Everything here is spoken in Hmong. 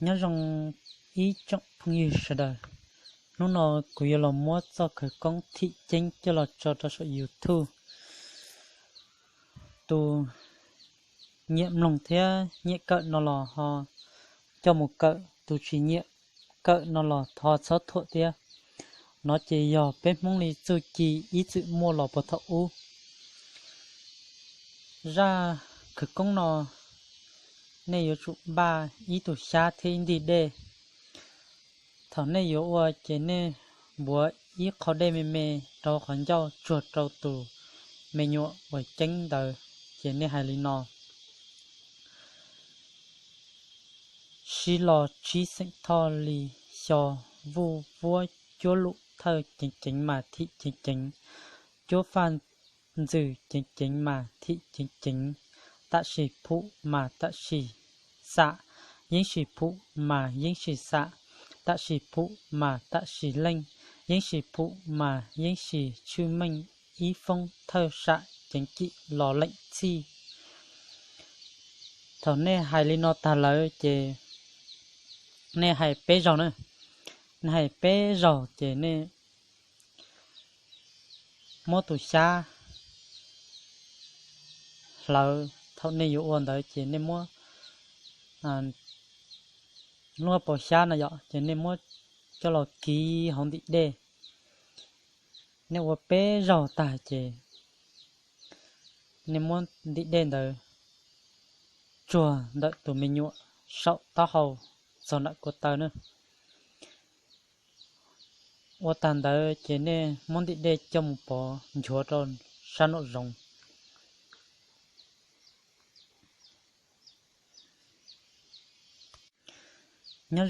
Nyob zoo ib tsoom phooj ywg sawv daws, hnub no kuv yuav los muab txoj khawv koob thim ceeb coj los tso rau saum YouTube. Tus nyiam mloog thiab nyiam kawm no los ho coj mus kawm, tus tsis nyiam kawm no los thov txhob thuam thiab. No ces yog peb Hmoob li txuj ci ib txwm muaj los puag thaum ub. Zaj khawv koob no nej yuav tsum npaj ib tug xyab thiab ib ntim dej. Thaum nej yuav ua ces nej npuav ib qho dej me me rau qhov ncauj tsuag rau tus me nyuam uas ceeb ntawd, ces nej hais li no: Sib los tsib xeem thoj li xyo, vuj vuab cuab lum thawj ceev ceev mas thim ceev ceev, cuab faj ntxwm ceev ceev mas thim ceev ceev, tam sim phum mas tam sim xam, yeeb sim phum mas yeeb sim xam, tam sim phum mas tam sim leej, yeeb sim phum mas yeeb sim tshwj meej, ib foob thawj sam ceev cim los leem txhij. Thaum nej hais li no tag lawm ces nej hais peb zaug na. Nej hais peb zaug ces nej muab tus xyab hlawv. Thaum nej yuav ua ntawd ces nej muab lub pob xyab no yom, ces nej muab coj los kiv hauv ntim dej. Nej ua peb zaug tag ces nej muab ntim dej ntawd tsuag ntawm tus me nyuam saum taub hau txog nram ko taw na. Ua tag ntawd ces nej muab ntim dej coj mus pov nchuav rau sab nraum zoov. Nyob